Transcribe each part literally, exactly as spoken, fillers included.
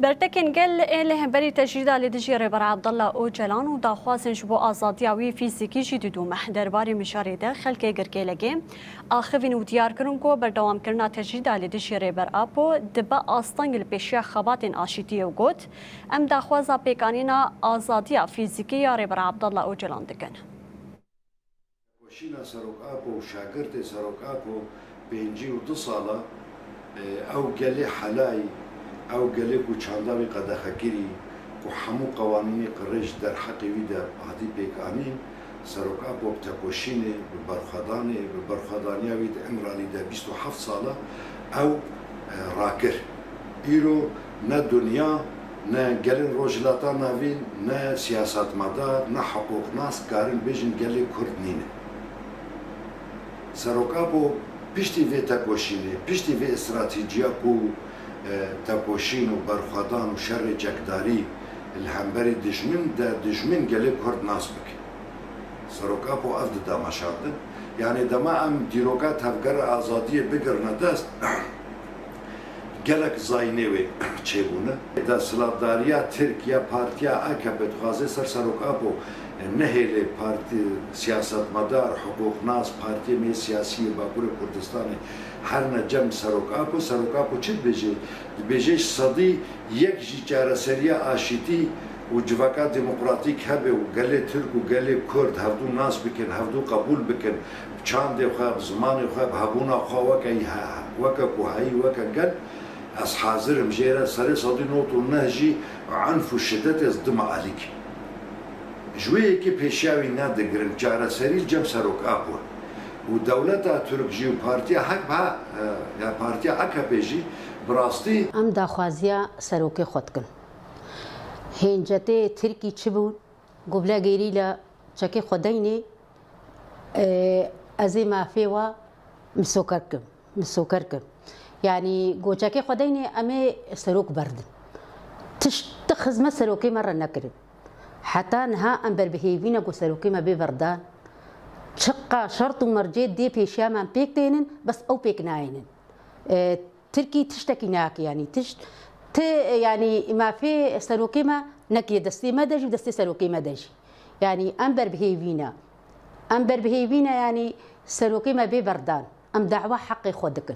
Bertekên gel ê li hemberî tecrîda li dijî Rêber Abdullah Ocalan û daxwazên ji bo azadiya wî fîzîkî jî didome. Derbarê mijarê de xelkê Girkêlegê axivîn û diyar kirin ku berdewamkirina tecrîda li dijî Rêber Apo dibe asteng li pêşiya xebatên aşîtiyê û got, Em daxwaza pêkanîna azadiya fîzîkî ya Rêber Abdullah Ocalan dikin. Tekoşîna Serok Apo û şagirtê Serok Apo pêncî û du sal e, ew gelê helayî, ew gelê ku çanda wî qedexekirî, ku hemû qewanînê qirêj derheqê wî de hatî pêkanîn, Serok Apo bi tekoşînê, bi berxwedanê, bi berxwedaniya wî di Îmralî de bîst û heft sal e, ew, e, rakir. Îro ne dinya, ne gelên Rojhilata Navîn, ne siyasetmedar, ne hiqûqnas karin bêjin gelê Kurd nîne. Serok Apo piştî vê tekoşînê, piştî vê stratejiya ku, e, tekoşîn û berxwedan û şerê çekdarî li hemberî dijmin de dijmin gelê Kurd nas bike. Serok Apo ev dida meşandin. Yanî dema em dîroka Tevgera Azadiyê bigirine dest, gelek zayînê wê çêbûne. Desthilatdariya Tirk ya partiya A K P dixwaze ser Serok Apo nehêlê partî, siyasetmedar, hiqûqnas, partiyê me yê siyasî yê Bakurê Kurdistanê herine cem Serok Apo. Serok Apo çi dibêje? Dibêje ji sedî yek jî çareseriya aşîtî û civaka demokratîk hebe û gelê Tirk û gelê Kurd hevdû nas bikin, hevdû qebûl bikin, bi çandê xwe, bi zimanê xwe, bi hebûna xwe weke, weke ku heyî, weke gel, ez hazir im jê re serê sedî nod û neh jî enf û şidetê ez dime alîkî. Ji wê yekê pêşiya wî nedigirin, çareserî li cem Serok Apo û dewleta Tirk jî û partiya hek ha, ya partiya A K P jî bi rastî. Em daxwaziya serokê xwe dikin. Hêncetê Tirkî çi bûn? Ku bila gerîla çekê xwe deynê, e, ez ê mafê wa misoker kim, misoker kim. Yanî ku çekê xwe deynê em ê serok berdin. Tişt ti xizmet serokê me re nekirin. Heta niha em ber bi hêvî ne ku serokê me bê berdan. Çiqa şert û mercê dê pêşiya me em pêk tênin, bes ew pêk nayênin. E, Tirkî tiştekî nake, yanî tişt, ti, yanî mafê serokê me nekiriye destê me de jî û destê serokê me de jî. Yanî em ber bi hêvî ne. Em ber bi hêvî ne, yanî serokê me bê berdan. Em dawa heqê xwe dikin.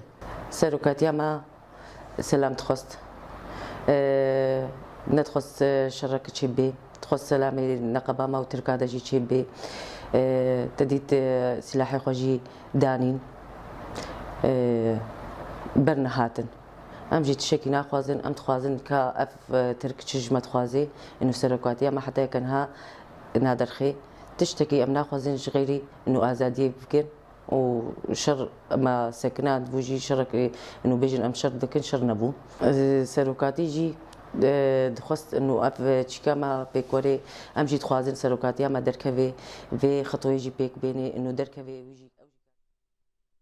Serokatiya me selam dixwest. E, nedixwest, e, şerek çêbê. Dixwest selamê neqeba me û Tirka de jî çêbê. E, te dît, e, silahê xwe jî danîn. E, bernehatin. Em jî tiştekî naxwazin, em dixwazin ka ev, e, Tirk çi ji me dixwazê, ino serokatiya me heta yeke niha naderxê. Tiştekî em naxwazin ji xeyrî ino azadiyê bikin û şer me sekina, dibû jî şerek, ino bêjin em şer dikin, şer nebû. E, serokatî jî, e, dixwest ino ev çîka me pêk werê, em jî dixwazin serokatiya me derkeve, vê xetoyê jî pêk bênê, ino derkeve wî jî.